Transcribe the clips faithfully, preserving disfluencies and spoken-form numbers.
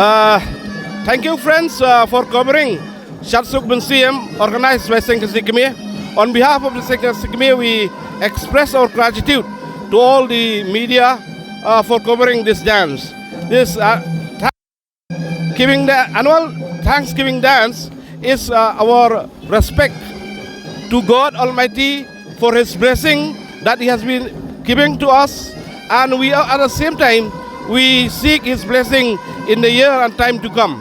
Uh, thank you, friends, uh, for covering Shatsuk Mynsiem, organized by Seng Kynsi Kmie. On behalf of the Seng Kynsi Kmie, we express our gratitude to all the media, uh, for covering this dance. This, uh, Thanksgiving da-, annual Thanksgiving dance is, uh, our respect to God Almighty for His blessing that He has been giving to us, and we are, at the same time, we seek His blessing in the year and time to come.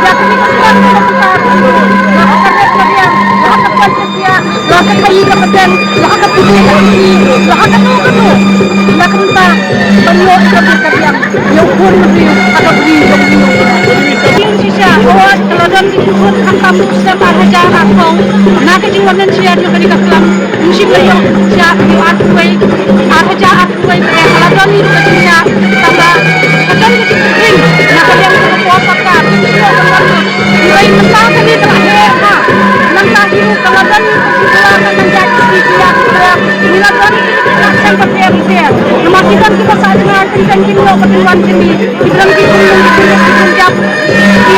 Ïa kane ka sdang ka la ka, la ka rep ka riang, la ka kwan ka siat, la ka khaïi ka pateng, la ka pule ka kmie, la ka kano kano. Na ka bynta ban ïoh ïa ka bit ka riang, ïa u khun u briew ha ka bri jong u. Ïa u shisha, award ka la don ki khun khamtam u snem ar hajar arphew. Na ka jingwan nang share jong kane ka film, u shim la ïoh shisha ïa u arphew wei, ar hajar arphew wei. Ka la don ïa ka jingshah, tangba ka don ïa ka jingkyrpad na ka liang ka por sorkar. Hynrei mynta kane ka la heh ha. Nangta hi ruh ka la don ïa ka jingkylla ka nang ïaid ki jingkylla ki kylla. Ngi la don ïa ki jingkylla seng bapher bapher. Namar ki don kiba sah jngai teng teng kim ïoh ba kin wan jong ngi. Ki don ki kum ki kum ki kum jap. Ki